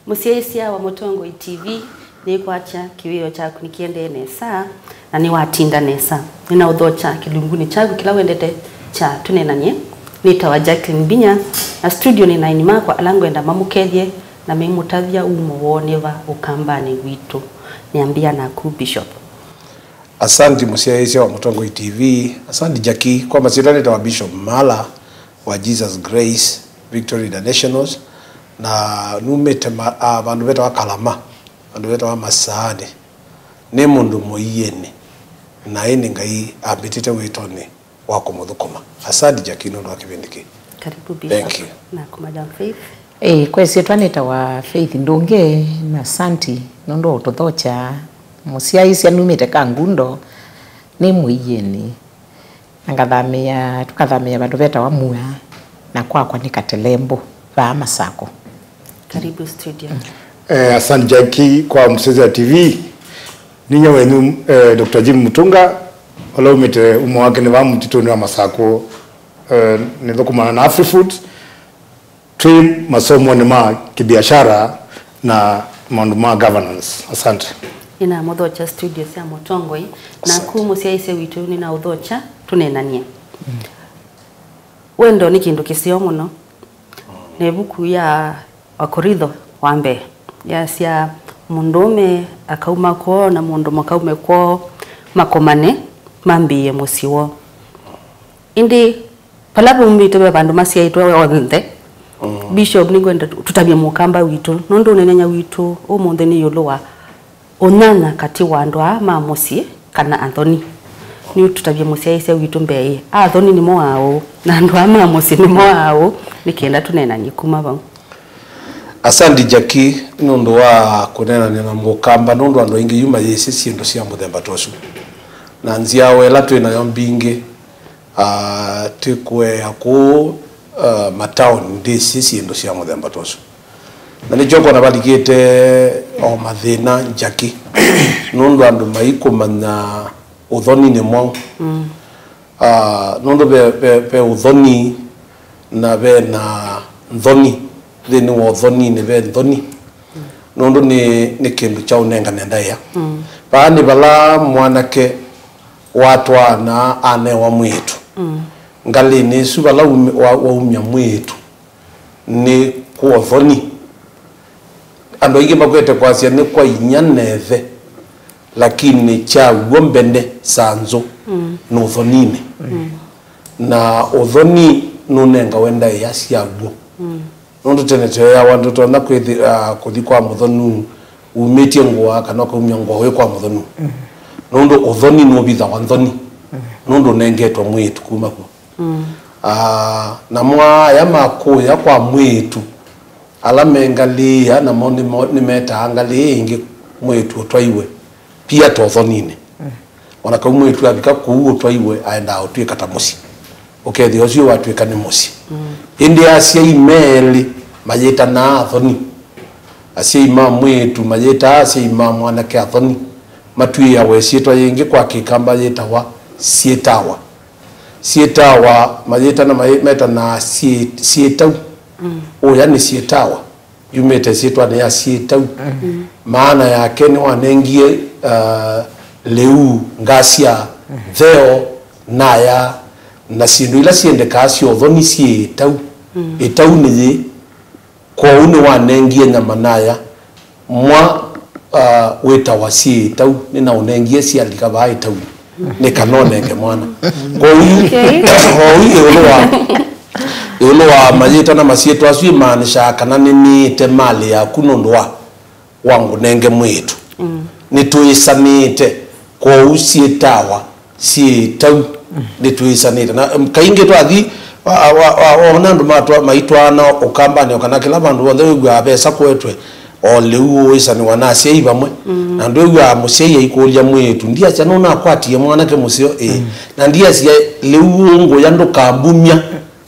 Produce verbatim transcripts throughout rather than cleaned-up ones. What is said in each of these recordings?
Mũsyaĩĩsya wa Mũtongoi T V, nĩkwatya kĩwĩoo kyaku nĩkĩendee nesa na nĩwatinda nesa. Nĩnaũthokya kĩlungunĩ kyaku kĩla wendete kya Tũneenany'e. Nĩtawa Jacqueline Mbinya, na studio nĩ na aini makwa ala ngwenda mamũkethye na meimũtavya umo woo nĩ va Ũkambanĩ witũ. Nĩambĩa naku, Bishop. Asanti mũsyaĩĩsya wa Mũtongoi T V. Asanti Jackie. Kwa masyĩtwa nĩtawa Bishop Mala wa Jesus Grace Victory Internationals, na numĩte ma, a, vandũ vetawa Kalama, vandũ vetawa Masaani. Nĩ mũndũ mũiĩnĩ, na ĩndĩ Ngai ambĩtĩte wĩtonĩ wa kũmũthũkũma. Asanti Jackie nũndũ wa kĩvĩndĩ kĩĩ. Karibu, Bishop. Thank you. Naku, Madam Faith. Ĩĩ, kwa ĩsyĩtwa nĩtawa Faith Ndũngĩ, na asanti nũndũ wa ũtũthokya. Mũsyaĩĩsya numĩte Kangundo, nĩ mũiĩnĩ. Na ngathamĩĩa, tũkathamĩĩa vandũ vetawa Mua, na kwakwa nĩ Katelembo, vaa Masako. Karibu studio. Eh, asante Jackie kwa Mũsyaĩĩsya T V. Ninya wenyu, eh, Doctor Jim Mutunga, ũla umĩte umo wake nĩ vaa mũtitũnĩ wa Masako, eh, nĩthũkũmana na Afrifood. Twĩ masomoni ma kibiashara na maũndũ ma governance. Asante. Nĩnamũthokya studio sya Mũtongoi. Asante. Naku mũsyaĩĩsya witũ nĩnaũthokya, tũneenany'e. Wendo nĩ kĩndũ kĩseo mũno. Na ĩvuku ya Akorintho wa mbee yasya, mũndũũme akauma kwoo na mũndũ mũka aume kwoo, makomane, mambĩĩe mũsyĩ woo. Ĩndĩ vala vaumĩte ve vandũ masyaĩtwe onthe. Mm. Bishop, nĩngwenda tũ-, tũtavye mũkamba witũ, nũndũ ũneenany'a witũ ũmũnthĩ nĩ ĩũlũ wa ũnyanya katĩ wa andũ aa ma mũsyĩ kana athoni. Nĩũtũtavye mũsyaĩĩsya witũ mbee ĩ, athoni nĩmo aũ, na andũ aa ma mũsyĩ nĩmo aũ, nĩ kenda tũneenany'e kuma vau. Asanti Jackie nũndũ wa kũneenany'a na mũkamba, nũndũ andũ aingĩ yu mayĩsĩ syĩndũ sya mũthemba ta ũsu. Na nzyawa ĩla twĩ nayo mbingĩ, ah, twĩkũea kũũ, ah, mataoni, ndĩsĩ syĩndũ sya mũthemba ta ũsu. Na nĩkyo ũkwona valikĩte o mathĩna Jackie, nũndũ andũ maikũmanya ũthoninĩ mwaũ. Mm. Ah, nũndũ ve, ve, ve ũthoni na ve na nthoni. Nthĩnĩ wa ũthoninĩ ve nthoni. Nũndũ nĩ, nĩ kĩndũ kya ũnengane ndaĩa. Mm. Vaa nĩ vala mwanake watwaana anewa mwĩĩtu. Mm. Ngalĩnĩ ĩsu vala umi-, wa-, waumya mwĩĩtu nĩ kwa ũthoni. Andũ aingĩ makwete kwasya nĩ kwa inyia na ĩthe, lakini kya w'o mbene sanzũ, mm, nĩ ũthoninĩ. Mm. Na ũthoni nũnengawe ndaĩa sya w'o. Mm. Nũndũ tene tweeawa ndũtonya kwĩthi-, ah, kũthi kwa mũthonu umĩtye ngũa kana ũkaumya ngũa wĩ kwa mũthonu. Mm. Nũndũ ũthoni nũvithawa nthoni. Mm. Nũndũ ũnengetwe mwĩĩtu kuma kw'o. Mm. Ah, namo aya ma kũya kwa mwĩĩtu, ala me ngalĩ ĩya, namo nĩmo, nĩmetaa ngalĩ ĩĩ ĩngĩ mwĩĩtu ũtwaiwe, pia ta ũthoninĩ. Mm. O na kau mwĩĩtu avika kũu ũtwaiwe, aendaa ũtw'ĩka ta mũsyĩ. Ũkethĩa ũsu watw'ĩka nĩ mũsyĩ. Mm. Ĩndĩ asyai me elĩ mayĩtanaa athoni. Asyai ma mwĩĩtu mayĩtaa asyai ma mwanake athoni. Matw'ĩĩawa ĩsyĩtwa yĩngĩ kwa Kĩkamba yĩtawa syĩtawa. Syĩtawa, mayĩtana, mayĩ-, metanaa syĩ-, syĩtau. Mm. Ũya nĩ syĩtawa. Yumĩte syĩtwanĩ ya syĩtau. Mm. Maana yake nĩwanengie, uh, lĩu, ngasya, mm, ntheo, naya, na syĩndũ ila syendekaa sya ũthoni syĩ ĩtau. Mm. Ĩtau nĩ yĩ. Kwoou nĩwanengie nyama naya mwa, ah, wĩtawa syĩ ĩtau, nĩnaũnengie syalika vaa ĩtaunĩ, nĩ kana ũnenge mwana. Kwoou, okay, kwoou ĩũlũ wa, ĩũlũ wa mayĩtwa na masyĩtwa asu ĩmaanishaa kana nĩnĩĩte malĩ yaku nũndũ wa, wa ngũnenge mwĩĩtu. Mm. Nĩtwĩsanĩte, kwoou syĩtawa syĩ ĩtau, nĩtwĩsanĩte. Na, em, kaingĩ twathi, wa, wa, wa, waona andũ matwa-, maitwaana Ũkambanĩ, o kana kĩla vandũ vonthe wĩw'aa vesa kũetwe, o lĩu ũĩsanĩwa na asyai vamwe. Mm. Na ndwĩw'aa mũsyai aikũlya mwĩĩtu, "Ndiasya nũnakwatie mwanake mũseo?" Ĩĩ. Mm. "Na ndiasya lĩu ũngũya ndũkambumya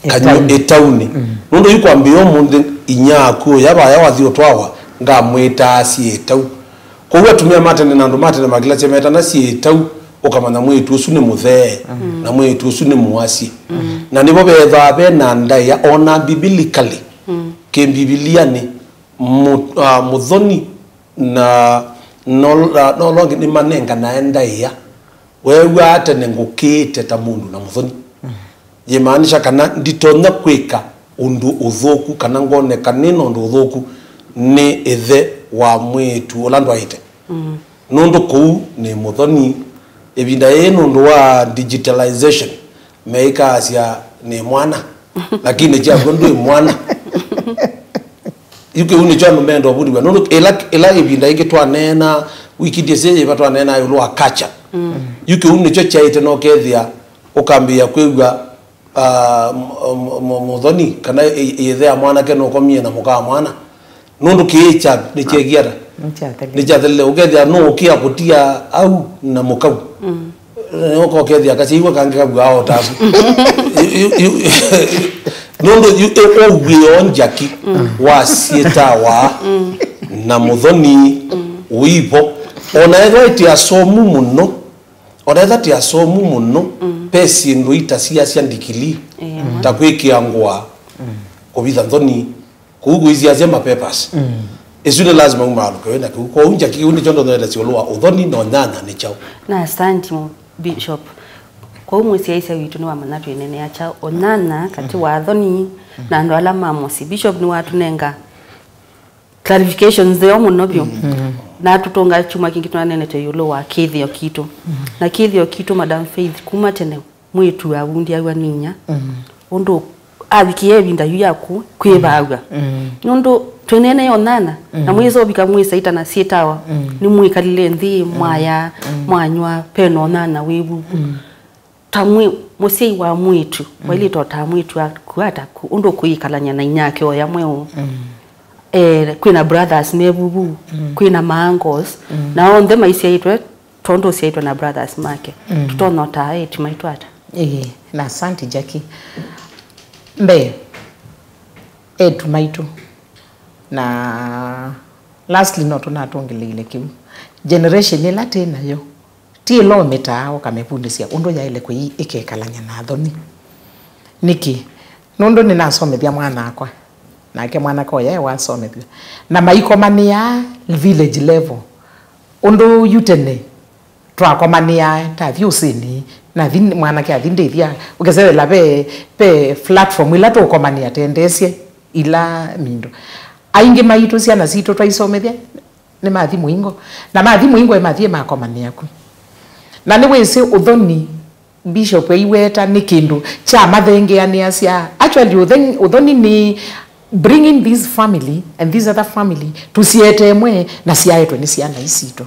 kanyũ ĩtaunĩ." Ĩtaunĩ. Mm. Nũndũ yu kwambĩĩa ũmũnthĩ inyia aku ũya vaya wathi ũtwawa, ngamwĩtaa syĩ ĩtau. Kwoou atumĩa ma tene na andũ ma tene makilasya metana syĩ ĩtau, ũkamanya mwĩĩtu ũsu nĩ mũthee, mm, na mwĩĩtu ũsu nĩ mũasye. Mm. Na nĩvo veethaa ve na ndaĩa, o na biblically, mm, kĩmbivilianĩ, Mũ-, ah, mũthoni na no-, ah, no longi nĩmanenganae ndaĩa. Weew'aa tene ngũkĩĩte ta mũndũ na mũthoni. Yĩmaanisha kana nditonya kwĩka ũndũ ũthũku kana ngoneka nĩ na ũndũ ũthũku nĩ ĩthe wa mwĩĩtu ũla ndwaĩte. Nũndũ kũu nĩ mũthoni. Ĩvinda yĩĩ nũndũ wa digitalization, meĩkaasya nĩ mwana, lakini kyakw'o ndwĩ mwana. Yu kĩu nĩkyo andũ menda ũvundĩw'a. Nũndũ ĩla, ĩla ĩvinda ĩngĩ twaneena, wiki ndĩsĩ yĩva twaneena ĩũlũ wa culture. Yu kĩu nĩkyo kyaĩte na ũkethĩa ũkambĩĩa kwĩw'a, ah, m-, m-, m-, mũthoni kana ĩ-, ĩthe ya mwanake nũkomie na mũka wa mwana. Nũndũ kĩĩ kya nĩkyekie ata? Nĩkyathelile. Nĩkyathelile. Ũkethĩa nũũkĩa kũtia au na mũkau. Nĩũkokethĩa kasyaiwa kangĩ kavua o taku. Yu-, yu-, yu-, nũndũ yu-, ĩ-, ũw'ĩo Njaki wa syĩtawa na mũthoni ũivo. Ona ethwa ĩtĩ asomu mũno, ona ethwa ti asomu mũno, ve syĩndũ itasiasya ndikilii, ta kwĩkĩa ngũa, kũvitha nthoni, kũu kũisiasya ma papers. Ĩsu nĩ lazima umaalũke wĩ na kĩu. Kwoou Njaki, kĩu nĩkyo ndonelesya ũlũ wa ũthoni na ũnyanya nĩ kyaũ. Na asanti, Bishop. Kwoou mũsyaĩĩsya witũ nĩwamanya twĩneenea kyaũ ũnyanya katĩ wa athoni na andũ ala ma mũsyĩ. Bishop nĩwatũnenga clarifications nzeo mũno vyũ. Na tũtũnga kyumwa kĩngĩ tũnaneenete ĩũlũ wa kĩthĩo kitũ. Na kĩthĩo kitũ, Madam Faith, kuma tene mwĩĩtu avundiaw'a nĩ inya. Ũndũ avikie ĩvinda yu yaku kwĩvaaw'a. Nũndũ twĩneenea ũnyanya, na mwĩsa ũvika mwĩsa itana syĩtawa, nĩmwĩkalile nthĩ, mwaya, mwanywa, ve na ũnyanya wĩ vuvu. Ta mwĩ mũsyai wa mwĩĩtu, wailĩte o ta mwĩĩtu aku ata ku-, ũndũ ũkwĩkalany'a na inyake oya mweũ. Eh, kwĩna brothers me vuvu, kwĩna ma uncles, na onthe maisyaĩtwe tondũ ũsyaĩtwe na brothers make. Tũtonya ũtaa eĩtu maitũ ata? Ĩĩ, na asante Jackie. Mbee, eĩtu maitũ, na lastly no tũnatũngĩlĩile kĩu. Generation ĩla twĩ nayo, ti ĩla ũmĩtaa ũkamĩvundĩsya ũndũ yaĩle kwĩyĩ ĩkekalany'a na athoni. Nĩkĩ? Nũndũ nĩnasomethya mwana-akwa, nake mwanake ũya e wasomethw'a. Na maikomanĩaa village level. Ũndũ yu tene twakomanĩaa, tathi ũsĩnĩ, nathi mwanake athi ndĩthya, ũkesethela ve, ve platform ila tũkomanĩa tendeesye ila mindo. Aingĩ maitũ syana sitũ twaisomethya, nĩmathi mũingo. Na mathi mũingo, ĩmathi ĩmakomanĩa ku. Na nĩwĩsĩ ũthoni, Bishop aiweta, nĩ kĩndũ kya mathengeanĩasya. Actually, ũtheni-, ũthoni nĩ bringing this family and this other family, tũsiete ĩmwe na syaetwe nĩ syana isitũ.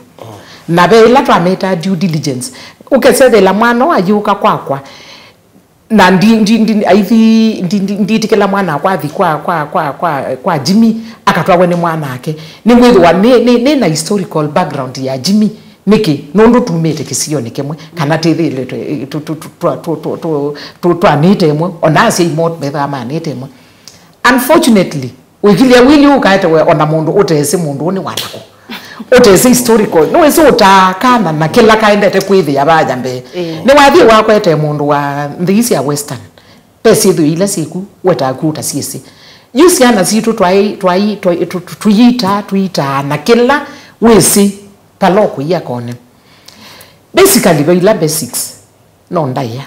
Na ve ĩla twameta due diligence. Ũkesethela mwana ũyũka kwakwa, na ndi, ndi, ndi, aithi, ndi, ndi, nditĩkĩla mwana akwa athi kwa, kwa, kwa, kwa, kwa Jimmy, akatwawe nĩ mwanake. Nĩngwĩthĩwa nĩ, nĩ, nĩ na historical background ya Jimmy. Nĩkĩ? Nũndũ tumĩte kĩsionĩ kĩmwe, kana twĩthĩĩle twe-, tũ-, tũ-, twanĩte ĩmwe, ona asyai moo methaa manĩte ĩmwe. Unfortunately, wĩkilya wili ũkaetewe ona mũndũ ũtesĩ mũndũ ũũ nĩ wa nakũ. Ũtesĩ historical. Nĩwĩsĩ ũtaa kana na kĩla kaendete kwĩthĩa vaya mbee. Ĩĩ. Nĩwathiĩ wakwete mũndũ wa nthĩ ii sya Western. Ve syĩthĩo ila syĩku wetaa ku ũtasyĩsĩ. Yu syana sitũ twaĩ, twaĩ, twaĩ, tu-, tu-, tuyitaa, tuyitaa na kĩla wĩsĩ pala ũkũia kone. Basically, ve ila basics, no ndaĩa.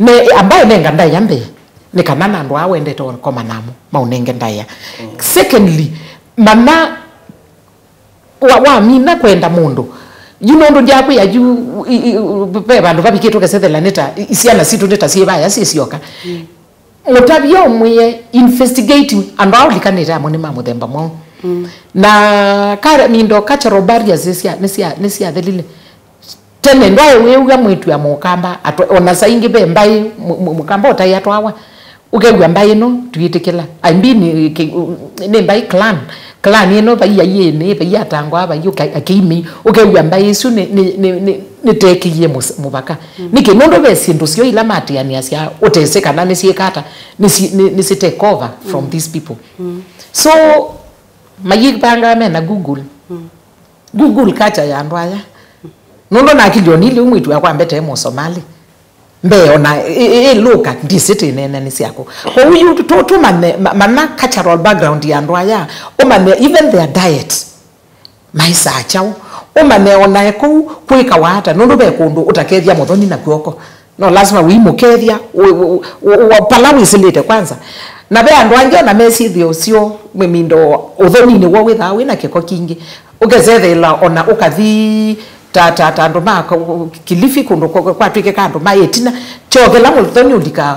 Ne, ambaye nenga ndaĩa mbee, nĩ kana na andũ aa wendete ũkoma namo, maũnenge ndaĩa. Secondly, mana wa, wamina kwenda mũndũ. Yu nũndũ ndyakwĩa yu, i, i, ve vandũ vavikĩtwe kesethela nĩ ta, i, syana sitũ nĩ ta syĩ vaya syĩ syoka. Mũtavye ũmwĩe, investigate andũ aa ũlikanĩte amwe nĩ ma mũthemba mwaũ. Na ka, mindo cultural barriers nĩsya, nĩsya, nĩsyathelile. Tene ndwaĩ wĩw'a mwĩĩtu ya mũkamba atwa-, ona saa ingĩ ve mbaĩ mũ-, mũ-, mũkamba ũtaĩ atwawa. Ũkew'a mbaĩ ĩno twĩtĩkĩla. I mean, kĩ-, nĩ mbaĩ clan. Clan ĩno vai aiĩnĩ, vai atangwa, vai ũka-, akĩimĩ. Ũkew'a mbaĩ ĩsu nĩ, nĩ, nĩ, nĩ, nĩtekĩie mũs-, mũvaka. Nĩkĩ? Nũndũ ve syĩndũ syoo ila matĩanĩasya ũtesĩ kana nĩsyĩka ata, nĩsi-, nĩ, nĩsi take over from these people. So, mayĩvangaa mena Google. Google culture ya andũ aya. Nũndũ nakilyo nĩ lĩu mwĩĩtu wakwa mbete e Mũsomali. Mbee ona ĩ- ĩ- ĩ Luka ndisĩ tĩneenanĩsya kũ. Kwoou yu tũ- tũmanye ma- mana cultural background ya andũ aya, ũmanye even their diet. Maisaa kyaũ? Ũmanye onae kũu kwĩkawa ata, nũndũ ve kũndũ ũtakethya mũthoni na kw'oko. No lazima wĩimũkethya ũ- ũ- ũ- ũ- pala wĩsĩlĩte kwanza. Na ve andũ angĩ ona mesĩthĩo syo mĩmindo ũthoninĩ woo wĩthaa wĩna kĩko kingĩ. Ũkesethela ona ũkathi ta ta ta andũ ma ka- Kilifi kũndũ kwa- kwatw'ĩkĩka andũ ma ĩtina, kyokela mũthoni ũlika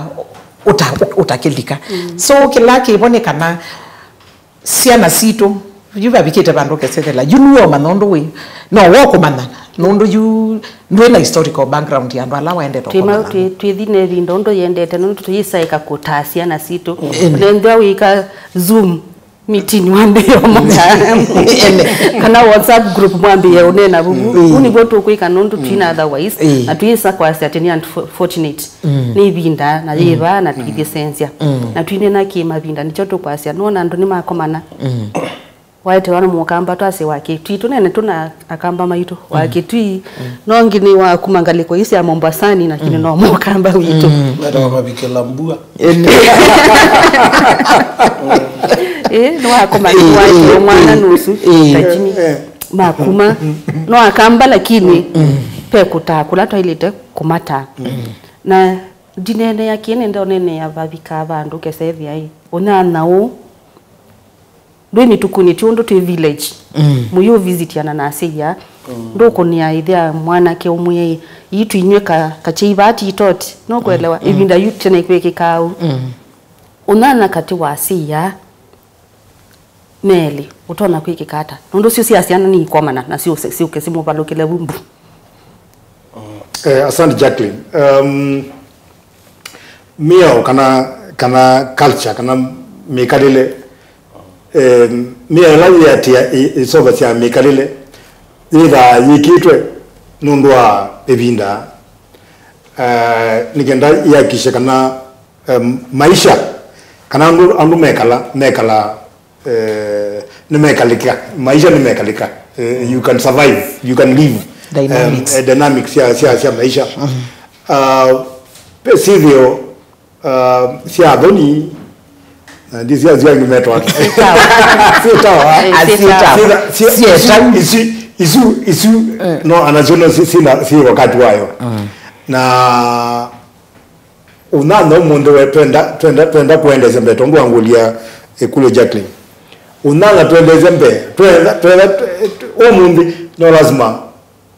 ũta- ũtakĩlika. So kĩla kĩvo nĩ kana syana sitũ, yu vavikĩte vandũ ũkesethela yu nĩwe ũmanya ũndũ wĩ, no wo kũmanya nũndũ yu ndwĩ na historical background ya andũ ala waendete twĩma ũkũmanya. Twĩ- twĩthi na ĩvinda ũndũ yendete nũndũ tũyĩsaĩka kũtaa syana sitũ. Ĩndĩ. Nethĩwa wĩka Zoom meeting wambĩĩa ũmũka kana WhatsApp group mwambĩĩa ũneena vuvu. Ũu nĩvo tũkwĩka nũndũ twina otherwise, na twĩsa kwasya atĩ nĩ unfortunate. Nĩ ĩvinda na yĩva na twĩthĩsenzya na twinena kĩ mavinda, nĩkyo tũkwasya nona andũ nĩmakomana. Waetewa nĩ mũkamba twasĩwa kĩ twitũ nene tũna akamba maitũ wa kĩtui. No ngi nĩ wa kuma ngalĩko ii sya Mombasani, lakini no mũkamba witũ. Metawa mavikĩla mbua. Ĩ nĩwakoma nĩwaetewa mwana nusu tajini makuma no akamba, lakini pe kũtaa kũla twailĩte kũmataa. Na ndineenea kĩĩ nĩndeonenea vavikaa vandũ kesethĩa ĩ ũnyanya ũũ ndwĩ mĩtukunĩ ti ũndũ twĩ village. Mũyĩũvisitiana na asyai aa ndũkũnĩa ĩthĩa mwanake ũmwĩe ii tũinyw'e ka kakyei vaa ti itoti nũkwelewa ĩvinda yu tene kwĩkĩkaa ũu. Ũnyanya katĩ wa asyai aa melĩ ũtonya kwĩkĩka ata? Nũndũ syo sya syana niikomana na syũke syũke simũvalũkĩle vu mbu. Eh, asante Jacqueline. Um, mĩao kana kana culture kana mĩkalĩle, um, mĩao ĩla yĩatĩa ĩ- ĩsovasya mĩkalĩle yĩthaa yĩkĩtwe nũndũ wa ĩvinda, uh, nĩ kenda ĩakishe kana um, maisha kana andũ andũ mekala mekala eh, nĩmekalĩka. Maisha nĩmekalĩka. Eh, you can survive, you can live. Dynamics. Um, eh, dynamics sya sya sya maisha. Uh, ve syĩthĩo uh, sya athoni na ndi sya sya nĩmetwa syĩtawa. Eh, syĩtawa. Syĩta- syĩta- Syĩtau. Isu isu isu no anacio no si- sina si wakati wayo. Na Ũnana ũmũnthĩ we twenda, twenda, twenda kũendeesya mbee, tondũ wangũlya ĩkũlyo Jacqueline. Ũnana twendeesya mbee, twenda, twenda, twe- ũmũnthĩ no lasima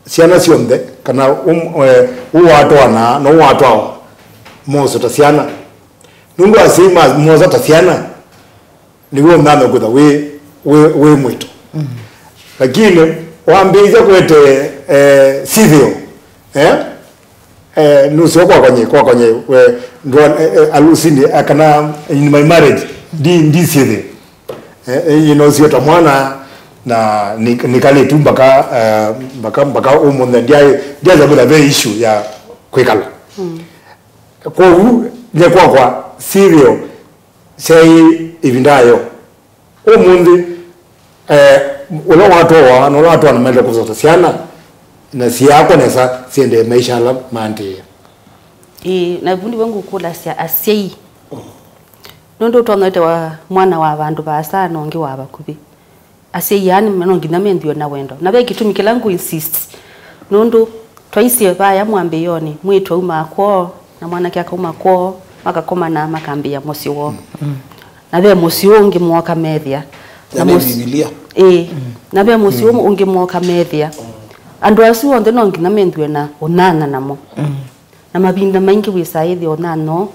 syana syonthe, kana um, eh, ũwatwana na ũwatwawa mose ta syana. Nũndũ asyai ma- mosa ta syana, nĩw'o ũnana kwĩtha wĩ, wĩ, wĩ mwĩto. Lakini wambĩĩsya kũete eh, sithio eh, eh, nũseo kwakonye kwakonye we ndwa eh, eh, alusini eh, kana in my marriage ndi ndi sithio eh, eh, ino sio ta mwana na ni- nikalĩtu mpaka eh, mpaka mpaka ũmũnthĩ ndyaĩ ndyaza kwĩtha ve issue ya kwĩkala kwoou nye kwakwa sithio syaĩ ĩvinda yo. Ũmũnthĩ eh, ũla watwawa na ũla watwana maĩle kũsota syana na siakwa nesa siendee maisha ala maandĩĩa. Ĩĩ, na vu nĩvo ngũkũlasya asyai. Nũndũ ũtonya ũtewa mwana wa vandũ vaasa na ũngĩ wa vakuvĩ. Asyai aa nĩ- no nginya menthĩwe na wendo. Na ve kĩtumi kĩla ngũ insist. Nũndũ twaisye vaya mwambĩĩonĩ, mwĩĩtu aumaa kwoo na mwanake akauma kwoo, makakomana makambĩĩa mũsyĩ woo. Na ve mũsyĩ ũũ ũngĩ mooka methĩa. Na Na nĩ mũsyĩ- Bibilia. Ĩĩ. Na ve mũsyĩ ũũ ũngĩ mooka methĩa. Andũ asu onthe no nginya menthĩwe na ũnyanya namo. Na mavinda maingĩ wĩsaa ĩthĩa ũnyanya ũũ,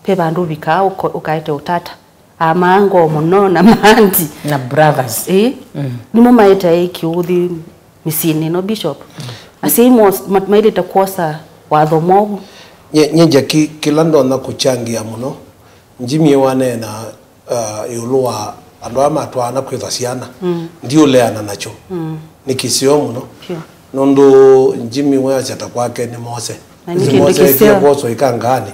ve vandũ ũvikaa ũko- ũkaete ũtata. Amaa ngoo mũno na maandi. Na brothers. Ĩĩ. Nĩmo maetae kĩũthĩ mĩsyĩnĩ ĩno, Bishop. Asyai mos- ma- maĩlĩte kwosa watho mwovu. Nye nye Jackie, kĩla ndonya kũkyangĩa mũno, Jimmy waneena uh, ĩũlũ wa andũ aa matwaana kwĩthwa syana, ndiũleana nakyo. Nĩ kĩseo mũno. Sure. Nũndũ Jimmy weasya ta kwake nĩ mose. Na nĩ kĩndũ kĩseo. Kwoswa ikangaani.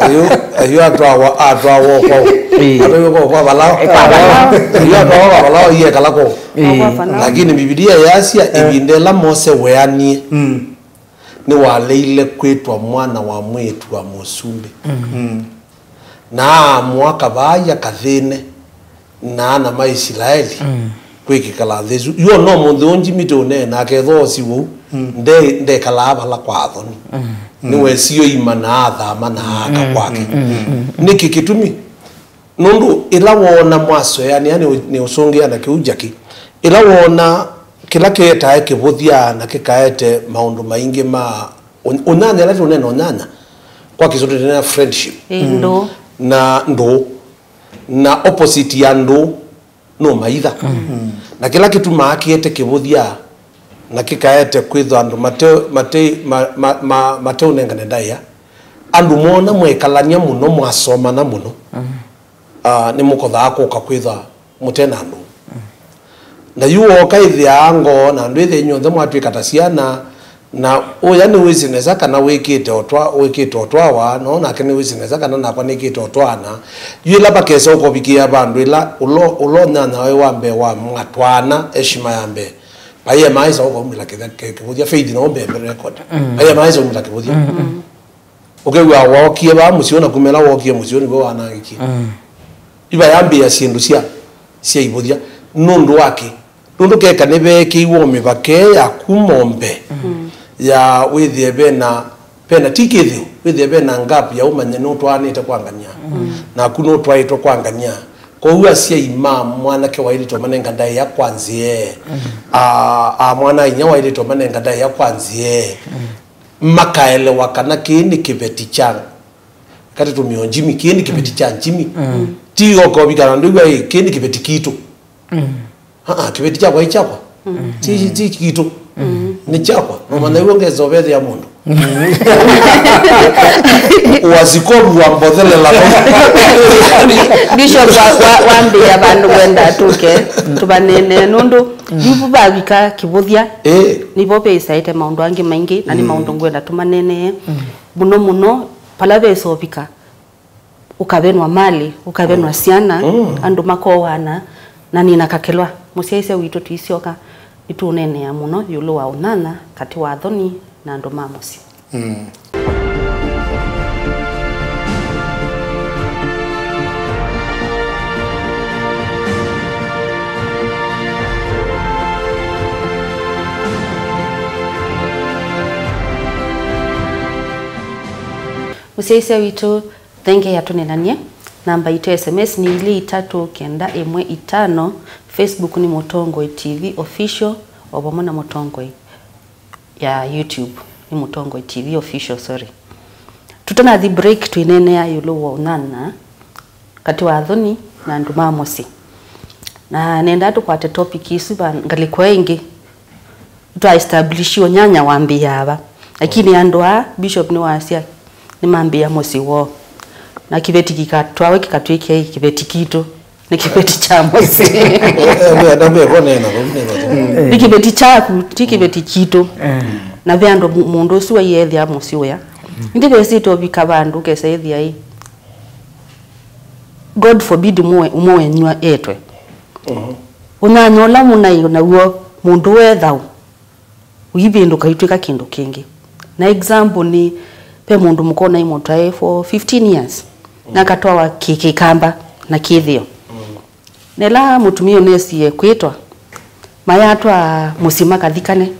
Ayu ayu atwawa atwawa kwao. Atwawa kwao kwa valao. Ayu atwawa kwa valao iye kala kwao. Lakini Bibilia yasya ĩvinda ĩla Mose weanie. nĩwaleile kwĩtwa mwana wa mwĩĩtu wa mũsumbĩ. Mm. Na aamũa kavaaya kathĩne na ana ma Isilaeli kwĩkĩkala nthĩ ĩsu. Yu ona ũmũnthĩ ũũ Jimmy tũũneena, akethwa osi ũu, nde-, ndekalaa vala kwa athoni. Nĩwesie oima na athama na aaka kwake. Nĩkĩ kĩtumi? Nũndũ ĩla woona mwasoeanĩa, nĩ, nĩũsũngĩa na kĩu Jackie, ĩla woona kĩla kĩetae kĩvũthya na kĩkaete maũndũ maingĩ ma ũ-, ũnyanya, ĩla tũneena ũnyanya, kwa Kĩsũngũ tũneena friendship. Ĩ, ndũũ. Na ndũũ. Na opposite ya ndũũ nũmaitha. Na kĩla kĩtumaa kĩete kĩvũthya na kĩkaete kwĩthwa andũ mate, mate, ma, ma, ma, mateũnengane ndaĩa, andũ moona mwekalany'a mũno, mwasomana mũno, ah, nĩmũkothaa kũka kwĩthwa mũte na andũ. Na yu wooka ĩthĩaa ngoo, na andũ ĩthĩ inyw'onthe mwatw'ĩka ta syana, na ũya nĩwĩsĩ nesa kana wĩkĩte ũtwa-, wĩkĩte ũtwawa, na ũũ nake nĩwĩsĩ nesa kana nakwa nĩkĩte ũtwaana. Yu ĩla vakesa ũkovikĩa vandũ ĩla ũlo, ũlo nyanya waĩ wa mbee wa mwatwaana, eshima ya mbee. Vai emaĩsa ũkaumĩla kĩtha-, kĩ-, kĩvũthya, Faith, no mbee record. Vai emaĩsa umĩla kĩvũthya. Ũkew'a wookie vaa mũsyĩ, na kuma ĩla wookie mũsyĩ, nĩw'o wanangĩkie. Iva yambĩĩa syĩndũ sya, sya ivũthya. Nũndũ wa kĩ? Nũndũ keka nĩveekĩiwe o mĩvaka ĩ ya kuma o mbee, ya wĩthĩe vena, vena ti kĩthĩo, wĩthĩe vena gap ya ũmanye nũtwaanĩte kwa ngania, naku nũtwaĩtwe kwa ngania. Kwoou asyai ma mwanake waĩlĩte ũmanenga ndaĩa kwa nzĩa ĩ, a, a mwana-a-inyia waĩlĩte ũmanenga ndaĩa kwa nzĩa ĩ, makaelewa kana kĩĩ nĩ kĩveti kya, katĩtũmĩe o Jimmy, kĩĩ nĩ kĩveti kya Jimmy. Ti oka ũvikana ndwĩw'a ĩ, kĩĩ nĩ kĩveti kitũ. Aa, kĩveti kyakwa ĩ kyakwa. Ti, ti kitũ. Nĩ kyakwa. No manya w'o ngesa ũvethĩa mũndũ. Wasikovu wambothelela. Bishop wa, wa, wambĩĩa vandũ ngwenda tũke tũvanene nũndũ yu vavika kĩvũthya. Ĩ. Nĩvo vĩsaĩte maũndũ angĩ maingĩ, na nĩ maũndũ ngwenda tũmanenee mũno mũno, vala vesa ũvika ũkavenwa malĩ, ũkavenwa syana, andũ makowana, na nĩna kakelwa. Mũsyaĩĩsya witũ tũisyoka, nĩtũũneenea mũno ĩũlũ wa ũnyanya katĩ wa athoni na andũ ma mũsyĩ. Mũsyaĩĩsya witũ, thengeea tũneenany'e. Namba yitũ ya S M S nĩ ilĩ itatũ kenda ĩmwe itano. Facebook nĩ Mũtongoi T V Official, o vamwe na Mũtongoi ya YouTube nĩ Mũtongoi T V Official, sorry. Tũtanathi break, twĩneenea ĩũlũ wa ũnyanya katĩ wa athoni na andũ ma mũsyĩ. Na nendaa tũkwate topic ĩsu va ngalĩko ĩngĩ. Twa establish ũnyanya wambĩĩaa va. Lakini andũ aa, Bishop nĩwasya, nĩmambĩĩa mũsyĩ woo. Na kĩveti kĩkatwawe kĩkatw'ĩke kĩveti kitũ. Nĩ kĩveti kya mũsyĩ. Nĩ kĩveti kyaku, ti kĩveti kitũ. Na ve andũ mu-, mũndũ ũsu aiethĩa mũsyĩ ũya. Ĩndĩ vesĩte ũvika vandũ ũkesa ĩthĩa ĩ, God forbid, ũmwe, ũmwe wenyu etwe. Ũnyanya ũla mũnaĩ naw'o mũndũ we thaũ, ũivĩndũka aitw'ĩka kĩndũ kĩngĩ. Na example nĩ, ve mũndũ mũka ũnaĩ mũtwae for fifteen years, na akatwawa kĩ-, kĩkamba na kĩthĩo. Na ĩla mũtumĩa ũnesie kwĩtwa, mayatwa mũsyĩ makathikane.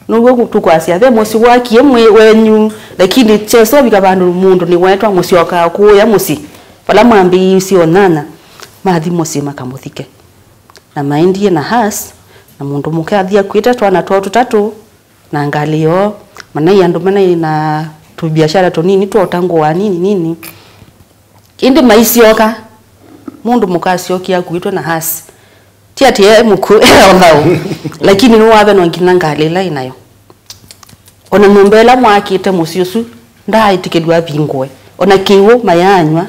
Now'o tũkwasya, ve mũsyĩ wakie mwĩ wenyu, lakini kyesa ũvika vandũ mũndũ nĩwetwa, mũsyokaa kũũya mũsyĩ, vala mwambĩĩisye ũnyanya, mathi mũsyĩ makamũthike. Na maendie na hearse, na mũndũ mũka athi akuĩte twana twoo tũtatũ, na ngalĩ yoo, manaĩ andũ manaĩ na tũbiashara tũnini twa ũtangũa nini nini. Ĩndĩ maisyoka, mũndũ mũka asyokie akuĩtwe na hearse. Ti atĩ e mũkw'ũ, e o thaũ, lakini nĩwavenwa nginya ngalĩ ĩla ĩnayo. O na nyũmba ĩla mwaakĩte mũsyĩ ũsu ndaaĩtĩkĩlw'a avingũe. O na kĩw'ũ mayaanywa.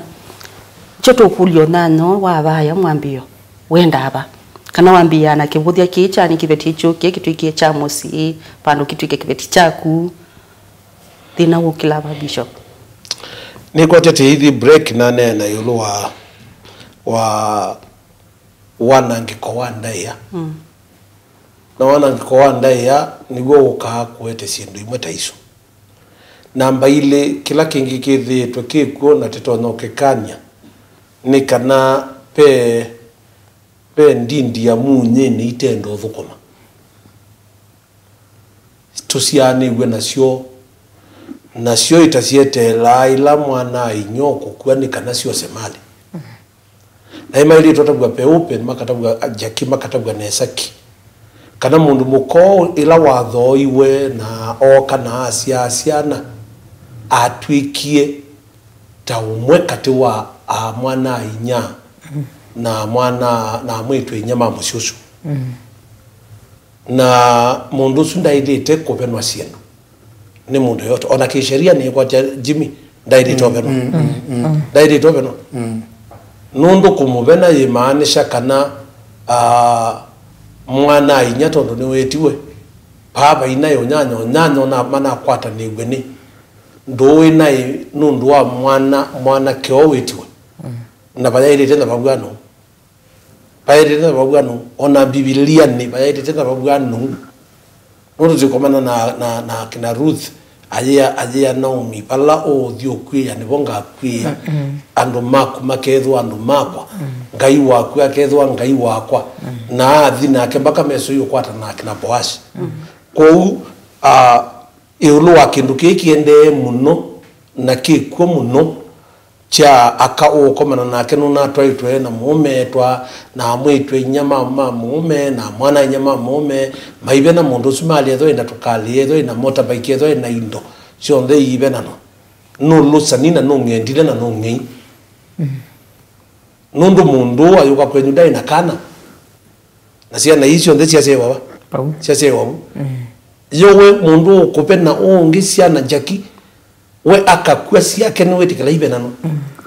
Nĩkyo tũkũlya ũnyanya ũũ wa vaya mwambĩĩo wendaa va? Kana wambĩĩaa na kĩvũthya kĩĩ kya nĩ kĩveti kyũkie kĩtw'ĩkie kya mũsyĩ, vandũ kĩtw'ĩke kĩveti kyaku? Thĩna wũkĩlaa va, Bishop? Nĩkwatete ithi break naneena ĩũlũ wa, wa wanangĩko wa ndaĩa. Mm. Na wanangĩko wa ndaĩa nĩw'o ũkaa kũete syĩndũ imwe ta isu. Namba ilĩ, kĩla kĩngĩ kĩthĩĩtwe kĩkw'o na tĩtonya ũkĩkany'a nĩ kana ve, ve ndindi ya munyĩnĩ itenda ũthũkũma. Tũsyaanĩw'e nasyo, nasyo ita syeteelaa ĩla mwana-a-inyia ũkũkw'a nĩ kana syose malĩ. Na nĩmaĩlĩtwe atavw'a Peupe, makatavw'a Jaki, makatavw'a Nesaki. Kana mũndũ mũka ũũ ĩla wathooiwe na ooka na asyaa syana, atw'ĩkie ta ũmwe katĩ wa a mwana-a-inyia na mwana, na amwĩtũ-a-inyia ma mũsyĩ ũsu. Na mũndũ ũsu ndaĩlĩte kũvenwa syĩndũ nĩ mũndũ yote. O na kĩsheria nĩkwatya Jimmy ndaĩlĩte ũvenwa. Ndaĩlĩte ũvenwa. Nũndũ kũmũvena yĩmaanisha kana, ah, mwana-a-inyia tondũ nĩwĩtiwe, vaa vainaĩ ũnyanya, ũnyanya ũna-, manakwatanĩw'e nĩ ndũũ ĩnaĩ nũndũ wa mwana, mwanake ũũ wĩtiwe. Na vayaĩlĩte na vavw'ano. Vayaĩlĩte na vavw'ano, o na Mbivilianĩ vayaĩlĩte na vavw'ano. Nũndũ tũkomana na, na, na kĩna Ruth, ayĩa, ayĩa Naomi, vala ũũthi ũkw'ĩĩa, nĩvo ngakw'ĩĩa. Andũ maku makethĩwa andũ makwa, Ngai waku akethĩwa Ngai wakwa. Na athi nake mpaka mesũi ũkwatana na kĩna Boasi. Kwoou, ah, ĩũlũ wa kĩndũ kĩĩ kĩendee mũno na kĩkw'o mũno, kya aka ũũkomana nake nũnatwaĩtwe na mũũme, etwa na amwĩtũ-a-inyia ma, ma mũũme, na mwana-a-inyia ma mũũme, maive na mũndũ ũsu malĩ, ethwa ĩna tũkalĩ, ethwa ĩna motorbike, ethwa ĩna indo syonthe iivenanwa. Nũlũsani na nũng'endile na nũng'ei. Nũndũ mũndũ ũũ ayũka kwenyu ndaĩ na kana. Na syana ii syonthe syasyaĩwa va? Vau. Syasyaĩwa vu. Yo we mũndũ ũkũvena ũũ ũngĩ syana Jaki, we akakw'a syake nĩwĩtĩkĩla ivenanwa.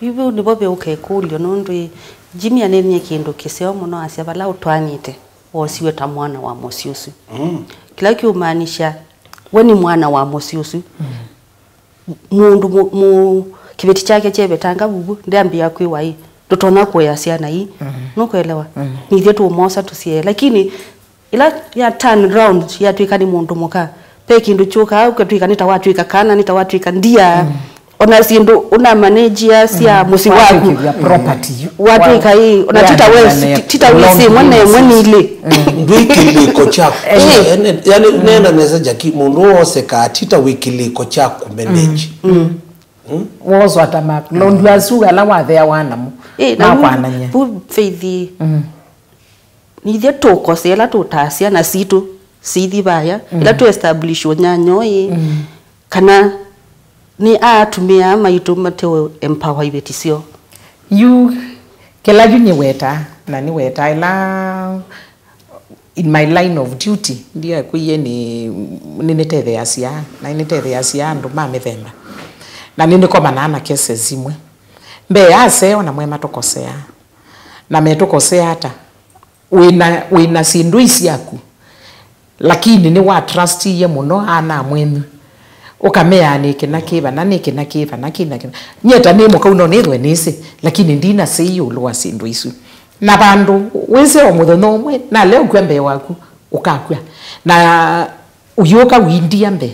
Yu vau nĩvo veũka ĩkũlyo, nũndũ ĩ, Jimmy aneenie kĩndũ kĩseo mũno, asya vala ũtwaanĩte woosiwe ta mwana wa mũsyĩ ũsu. Kĩla kĩũmaanisha we nĩ mwana wa mũsyĩ ũsu. Mũndũ mũ-, mũ-, kĩveti kyake kyevetanga vuvu, ndeambĩĩa kwĩwa ĩ, ndũtonya kũea syana ii. Nũkwelewa? Nithyĩ tũũmosa tũsyae. Lakini ĩla ya turn round, yatw'ĩka nĩ mũndũ mũka, ve kĩndũ kyũkaa, ũkatw'ĩka nĩ ta watw'ĩka kana, nĩ ta watw'ĩka ndia. Ona syĩndũ ũnamanĩnjia sya mũsyĩ waku, watw'ĩkĩthya property yu. Watw'ĩka ĩ, ona tita wes-, tita wĩsĩ ĩmwe na ĩmwe nĩ ilĩ. Ndwĩ kĩlĩko kyaku. Eh. Yani, yani, neena nesa Jaki, mũndũ wosekaa tita wĩ kĩlĩko kyaku manage. Woswa ta ma-, londu asu ala watheawa namo. Eh, na yu makwanany'a. Vu Faith, nithyĩ tũkose ĩla tũtaa syana sitũ sithi vaya, ĩla tũ establish ũnyanya ũyĩ, kana nĩ atumĩa maitũ mate empower iveti syoo. Yu kĩla yu nĩwetaa, na nĩwetaa ĩla in my line of duty, ndiakwĩie nĩ, nĩnĩtetheeasya, na nĩnĩtetheeasya andũ ma mĩthemba. Na nĩnĩkomanaa na cases imwe. Mbee aseo na mwe matũkoseaa. Na metũkosea ata? Wĩna, wĩna syĩndũ ii syaku, lakini nĩwatrustiie mũno ana mwenyu. Ũkameaa nĩ kĩna kĩ vana, nĩ kĩna kĩ vana, kĩna kĩna. Nyie ta nĩ mũkau no nĩthwe nĩsĩ, lakini ndinasĩ ĩũlũ wa syĩndũ isu. Na vandũ wĩsĩ o mũthenya ũmwe, nalea ũkw'a mbee waku, ũkakw'a. Na ũyũka windia mbee.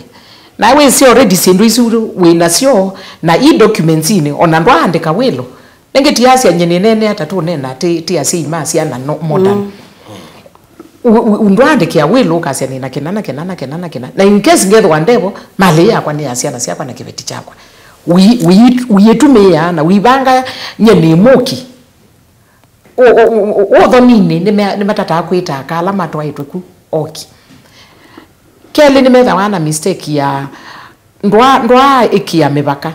Na wĩsĩ already syĩndũ isu wĩ nasyo, na i documentsinĩ, ona ndwaandĩka wĩlo. Nĩngĩ ti asya nyie nĩneenea ta tũneena, ti, ti asyai ma syana no, modern. U-, u-, ndwaandĩkĩa wĩlo ũkasya nĩ na kĩna, na kĩna, na kĩna, na kĩna. Na in case ngethĩwa ndevo, malĩ yakwa nĩ ya syana syakwa na kĩveti kyakwa. Wi-, wi-, ũyĩtumĩĩa na wĩvanga nyie nĩ mũki. Ũ-, ũ-, ũ-, ũ-, ũthoninĩ nĩme-, nĩmatataa kwĩta aka ala matwaĩtwe ku oki. Kelĩ, nĩmethĩawa na mistake ya ndwa-, ndwaa ĩkĩa mĩvaka.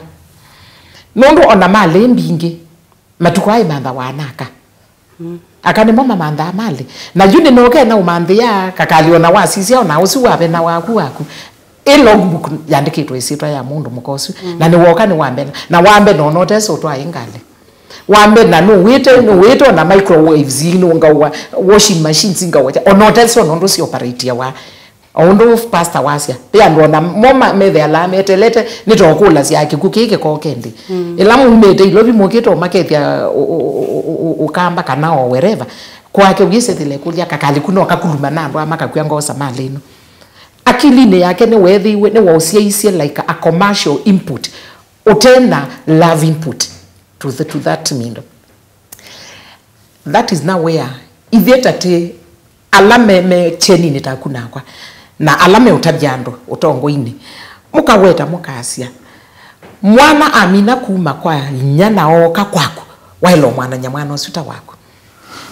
Nũndũ ona malĩ mbingĩ, matukũ aa imanthawa na aka. Aka nĩmo mamanthaa malĩ. Na yu nĩnoke na ũmanthĩa, kakalĩ ona wasisya, ona ũsu wavena waku, waku. Ĩ logbook yandĩkĩtwe ĩsyĩtwa ya mũndũ mũka ũsu. Na nĩwoka nĩwambena. Na wambena ona ũtesa ũtwae ngalĩ. Wambena nũwĩte, nũwĩte ona microwaves nũngaũa, washing machines ngaũa. Ona ũtesa ona ũndũ si operatiawa. O ũndũ pastor wasya, ve andũ ona mo ma-, methealaa metelete, nĩtokũlasya kĩkw'ũ kĩĩ kĩkoke nthĩ. Ĩla mumĩte Ilovi mũkĩte ũmakethya ũ-, ũ-, ũ-, ũ-, ũ-, Ũkamba kana o wherever, Kwake wĩsethĩle kũlya kakaliku no kakuluma na andũ aa makakw'a ngoo samalĩ ĩno. Akilinĩ yake nĩweethĩiwe nĩwaũsyaisye like a commercial input, ũte na love input to, the, to that meal. That is now where ithyĩ ta tĩ ala me, me kyeninĩ taku nakwa, na ala meũtavya andũ ũtongoinĩ, mũkaweta mũkasya, mwana amina kuma kwa inyia na ooka kwaku, waĩle ũmwanany'a mwana ũsu ta waku.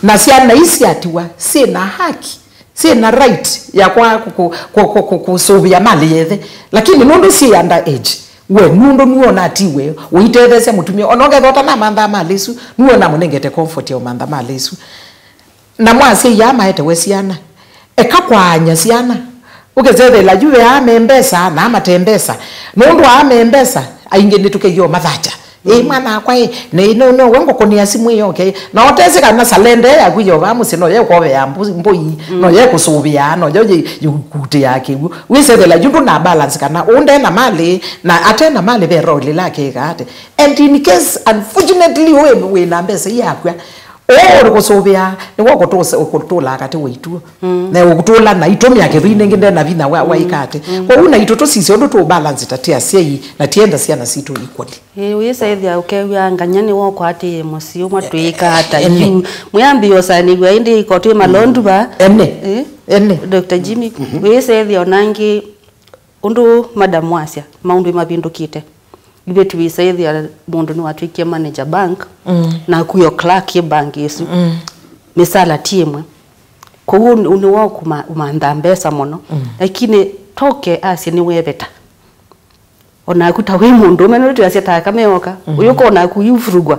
Na syana ii syatiwa syĩ na haki, syĩ na right ya kwa kũ-, kũ-, kũ-, kũ-, kũ-, kũsũvĩa malĩ ya ĩthe, lakini nũndũ syĩ under age, we nũndũ nũona ti we ũitetheesya mũtumĩa, ona ũkethwa ũtanamanthaa malĩ ĩsu, nũona mũnengete comfort ya ũmantha malĩ ĩsu. Na mwasyai aa maetewe syana, eka kwaany'a syana. Ũkĩsethela yu ve aa me mbesa na aa mate mbesa. Nũndũ aa me mbesa, aingĩ nĩtũkethĩa ũmathacha. Ĩĩ, mwana akwa ĩ, nĩ, no, no, we ngũkũnĩa simũ ĩyo, okay? Na ũtesĩ kana salenda ĩ yaku yovaa mũsyĩ, no yekũovea mbu-, mbũi, no yekũsũvĩa, no yo yĩ-, yĩkutĩaa kĩw'ũ. Wĩsethela yu ndũna balance kana ũnde na malĩ, na ate na malĩ ve role ĩla akĩkaa ate. And in case, unfortunately, wĩ, wĩ na mbesa iyakw'a, ũũ ũrĩ kũsũvĩa, nĩwe ũkũtũsa-, ũkũtũlaa katĩ wa ituo. Na ũkũtũla na itũmĩa kĩthũi nĩngĩ nde na vinya wa, wa ĩka atĩ. Kwoou naitũ tũsisye ũndũ tũ balance ta tĩ asyai na tienda syana sitũ equally. Ĩĩ, wĩsethĩa ũkew'a nganya nĩwe ũkwatĩĩe mũsyĩ ũmwe twĩĩka ata yu. Mwĩambĩĩa ũsanĩw'a ĩndĩ ĩko twĩ malondu va. Ene. Ĩĩ? Ene. Doctor Jimmy, wĩsethĩa onangĩ ũndũ madam wasya, maũndũ mavĩndũkĩte. Ithyĩ tũisethĩa mũndũ nĩwatw'ĩkie manager bank, na akuyo clerk ĩ bank ĩsu. Mĩsala ti ĩmwe. Kwoou nĩ, nĩwe ũkũma-, ũmanthaa mbesa mũno. Lakini toke asye nĩweveta. Onaku ta wĩ mũndũũme, nũndũ twĩasya ta aka meoka. Ũyũka onaku wĩvurugwa.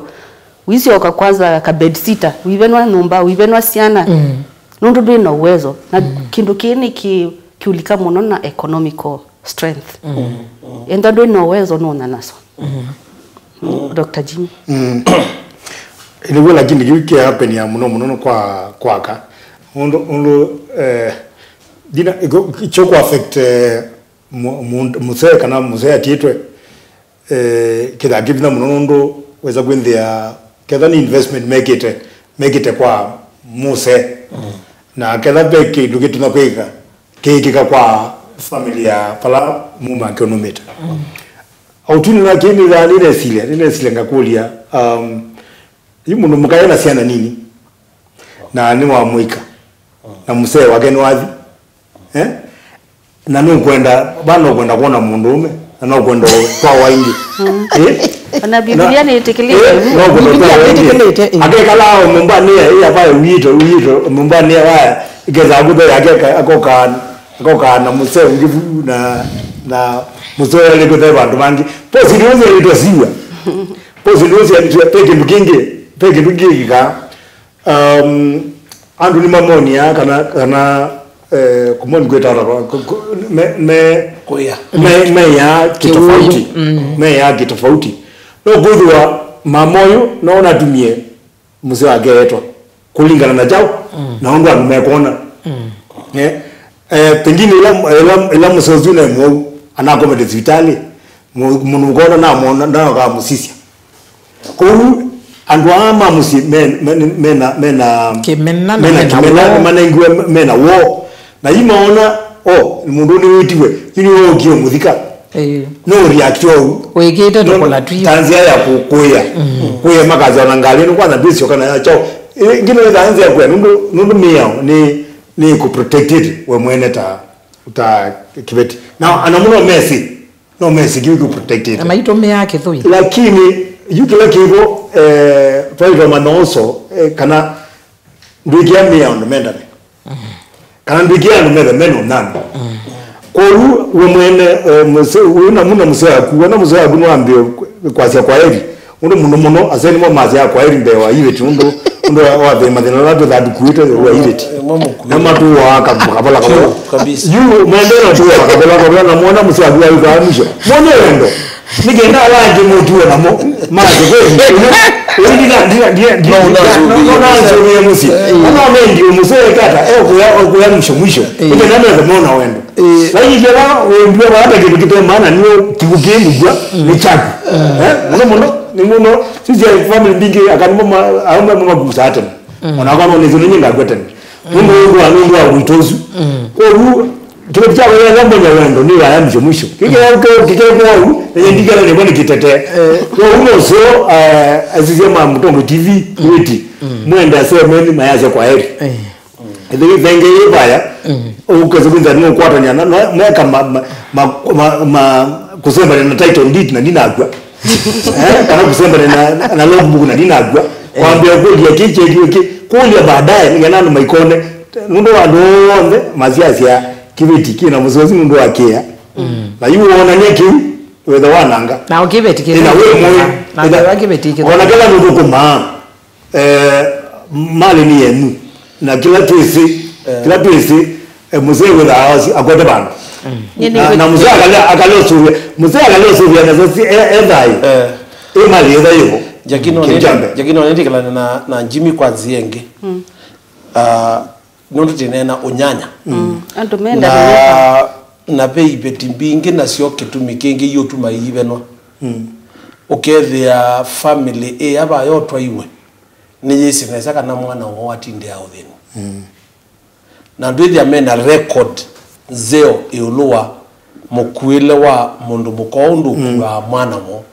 Wĩsyoka kwanza ka bed sitter, wĩvenwa nyũmba, wĩvenwa syana. Nũndũ ndwĩ na uwezo. Na kĩndũ kĩĩ nĩ kĩ-, kĩulika mũno na economical strength. Enda ndwĩ na uwezo nũnyanaswa. Doctor Jimmy. Nĩw'o, lakini kĩu kĩapenia mũno mũno nĩ kwa, kwaka. Ũndũ, ũndũ, eh, thina, kyo kũ affect, eh, Mu-, mu-, mũsee kana mũsee atiĩtwe, eh, kĩthaa kĩvinya mũno nũndũ wesa kwĩnthĩa ketha nĩ investment mekĩte, mekĩte kwa mũsee. Na ketha ve kĩndũ kĩtonya kwĩka, kĩĩkĩka kwa family ya vala muma kĩũnũmĩte. Au tu nĩna kĩĩ nĩna-, nĩnesilya, nĩnesilya ngakũlya, um, yu mũndũ mũka ena syana nini, na nĩ wa mũika, na mũsee wake nĩwathi, eh? Na nũkwenda, va nũkwenda kwona mũndũũme, na nũkwenda ũtwawa ĩngĩ. Eh? Ona Biblia nĩĩtĩkĩlĩte. Eh, nũkwenda Biblia ũtwawa ĩngĩ. Nĩĩtĩkĩlĩte, eh. Akekala o nyũmbanĩ ya, ya vae wito, wito, nyũmbanĩ ya vae, ĩketha kũthe yake aka-, akoka, akoka na mũsee ũngĩ vu, na, na mũsee ũyũ alĩ kũthe vandũ vangĩ. Posi ndio ndio itosiwa. Posi ndio ndio pe kĩndũ kĩngĩ, pe kĩndũ kĩngĩ kĩkaa. Um, andũ nĩmamonĩaa kana, kana, eh, kũmoni kwĩta ata kwa, kũ-, kũ-, me, me, Kũya. Me, meyaa kĩtofauti. Kĩwũũ. Mm. Meyaa kĩtofauti. No kwĩthĩwa mama ũyũ no natumie mũsee wake etwa kũlingana na kyaũ, na ũndũ andũ mekwona. Eh, eh, pengine ĩla, ĩla, ĩla mũsee ũsu nĩ mũwau, anakomete sivitalĩ, Mũ-, mũndũ ũkona namwona, ndakamũsisya. Kwoou, andũ aa ma mũsyĩ me-, me-, mena, mena, Kĩmena na mena mena kĩmena, woo. Manengiwe mena woo. Na yu maona, o, mũndũ nĩwĩtiwe, yu nĩwookie ũmũthika. Ĩĩ. No react ou. Wĩkĩte no, tũkũla twĩ. Ta nzĩa ya kũ-, kũĩa. Kũĩa makasya ona ngalĩ ĩno kwanza ndwĩsyoka na ya kyaũ. Ĩ, ngĩ no ĩthaa nzĩa ya kũĩa, nũndũ, nũndũ mĩao nĩ, nĩ kũ protected we mwene ta, ta kĩveti. Na, ana mũno mesi. No mesi kĩu kĩũprotectĩte. Na maitũmĩaa kĩthũi. Lakini, yu kĩla kĩvo, eh, twaitoma noso, eh, kana ndwĩkĩa mĩa andũ mendane. Kana ndwĩkĩa andũ methe mena ũnami. Kwoou, we mwene, eh, mũse-, wĩ na mũna mũsee waku, wona mũsee waku nĩwambĩe kwasya kwa heri. Ũndũ mũno mũno, aseni mo masya kwa heri mbee wa iveti, ũndũ, ũndũ wa, wa thĩ mathĩna ala tũthatũkuĩte wa iveti. Ĩmwe mũkuũ. Na matũaa ka-, kavola kavola. Kabisa. Yu, maendee na tũaa kavola kavola, na mwona mũsee waku aĩkaa mwisho. Mwone wendo. Nĩ kenda ala angĩ mũtue namo, masye kweli. Ũyũ ndina, ndina, ndina, ndina, no, no, no, no, no, no, mũsyĩ. Eh. Ona mendi mũsee kata, eh, kuya, kuya mwisho, mwisho. Eh. Nĩ kenda methe mona wendo. Eh. Lakini kĩla wendua vata kĩndũ kĩte maana nĩ kĩw'ũ kĩ mũvwa, nĩ kyaku. Eh, mũno mũno, nĩ mũno, sisi ya family mbingĩ, akanimo ma, aume mama kusa atema. Ona kwa none zinu nyinga kwetene. Nundu wa, nundu wa wito usu. Kwa hiyo, kile cha kwa ya mbonya wendo ni ya mwisho mwisho. Kike kike kwa hiyo, ni ndikana ni bani kitete. Kwa hiyo so, eh, azizi ma Mtongo T V, witi. Mwenda semeni mayasya kwa heri. Ĩthĩw'ĩ ĩthenge yĩ vaya, ũkesa kwĩthĩa nũkwatany'a na, na, meka ma, ma, ma, ma, ma, kũsembania na title deed na ndinakw'a. Eh, kana kũsembania na, na logbook na ndinakw'a. Kwambĩa kũlya kĩ kyekiwe kĩ, kũlya baadaye, nĩgetha andũ maikone. Nũndũ wa andũ onthe masiasya kĩveti kĩ na mũsosi nũndũ wa kĩa. Na yu wonany'a kĩu, wĩtha wananga. Na ũkĩveti kĩ. Ĩna wĩ mũĩ. Na ĩna, kĩveti kĩ. Ona kĩla mũndũ kũmaa. Eh, mali ni yenu. Na kila twisi, kila twisi, eh, mzee witha aosi akwete bana. Na, na mzee akale, akale usuvia, mzee akale usuvia na sasa, eh, eh, thai. Eh. Eh, mali etha yuko. Jakino ni, Jakino ni ndikilana na, na Jimmy kwa nzĩa ĩngĩ. Ah, nũndũ tinena ũnyanya. Andũ menda na, na ve iveti mbingĩ nasyo kĩtumi kĩngĩ iũtuma iivenwa. Ũkethĩa family ĩya vayotwaiwe nĩyĩsĩ nesa kana mwana woo atindĩa ũthĩni. Na ndwĩthĩa mena record nzeo ĩũlũ wa mũkuĩle wa mũndũ mũka ũũ ndũkuaa mwana woo.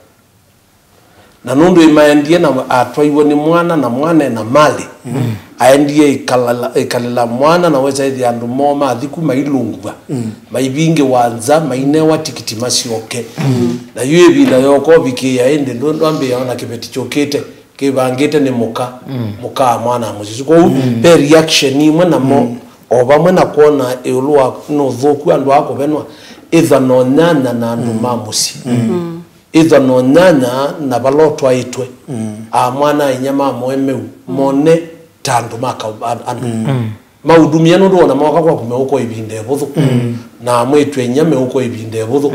Na nũndũ ĩmaendie na atwaiwe nĩ mwana, na mwana ena mali, aendie ĩkalala, ĩkalĩla mwana, na wesa ĩthĩa andũ moo mathi ku mailũngw'a, maivingĩwa nza, mainewa tikiti masyoke. Na yu ĩvinda yooka ũvikĩĩa ĩndĩ ndũ-, ndwambĩĩa ona kĩveti kyũkĩte, kĩvangĩte nĩ mũka, mũka wa mwana wa mũsyĩ ũsu. Kwoou, ve reaction imwe namo, o vamwe na kwona ĩũlũ wa nũthũku andũ aa kũvenwa, ĩthwa na ũnyanya na andũ ma mũsyĩ. Ĩthwa na ũnyanya na vala ũtwaĩtwe. Amwana a inyia ma mũemeu mone ta andũ ma ka-, an-, andũ. Maudumia nũndũ ona mooka kwaku meũka o ĩvinda ĩvũthũ. Na mwĩĩtu a inyia meũka o ĩvinda ĩvũthũ.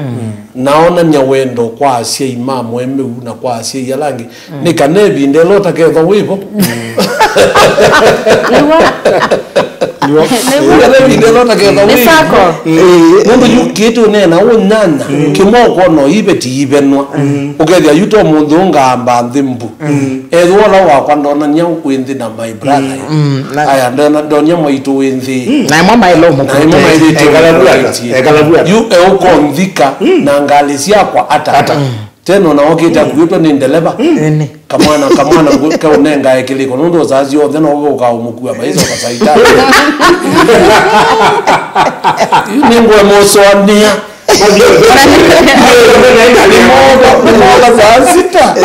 Na onany'a wendo kwa asyai ma mũemeu na kwa asyai ala angĩ. Nĩ kana ĩvinda ĩla ũtakethwa wĩvo. Nĩw'o. Nĩw'o. Nĩ kana ĩvinda ĩla ũtakethwa wĩvo. Nĩ circle. Nũndũ yu kĩtũ nena ũnyanya, kĩmwe ũkona iveti ivenwa. Ũkethĩa yu to mũndũ ũngamba nthĩ mbu. Ethĩwa ũla wakwa ndonany'a wĩ nthĩ na my brother. Aya, ndona-, ndonya mwaitũ wĩ nthĩ. Na ĩmwe maĩle ũmũkwete. Na ĩmwe maĩlĩte ũmũkwete. Yu eũkonthika na ngalĩ syakwa ata. Ata. Tena ona okĩte akuĩtwe nĩ ndeleva. Ĩnĩ. Kamwana, kamwana ngũ-, kaũnengae kĩlĩko. Nũndũ saa syonthe no gũka ũmũkua maisha kwa saitani. Nĩ ngwe mũsonĩa. Nĩmooka, nĩmooka saa sita.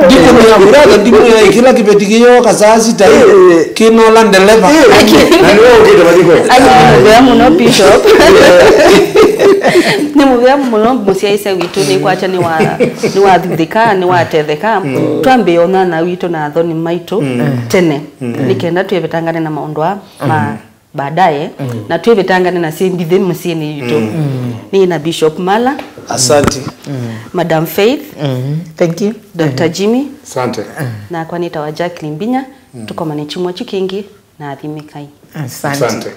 Ndikũmenya brother, ndimwĩa kĩla kĩveti kĩyooka saa sita, ĩ, kĩnola ndeleva. Aki. Na nĩwe ũkĩte mathiko. Aki, nĩ mũvea mũno, Bishop. Nĩ mũvea mũno, mũsyaĩĩsya witũ, nĩkwakya nĩwa-, nĩwathuthĩka, nĩwatetheka. Twambĩĩa ũnyanya witũ na athoni maitũ tene, nĩ kenda twĩvetangane na maũndũ aa ma baadaye, na twĩvetangane na syĩ mbithi mũsyĩnĩ witũ. Nĩ na Bishop Mala. Asante. Madam Faith. Thank you. Doctor Jimmy. Asante. Nakwa nĩtawa Jacqueline Mbinya. Tũkomane kyumwa kyu kĩngĩ na athimĩkai. Asante. Asante.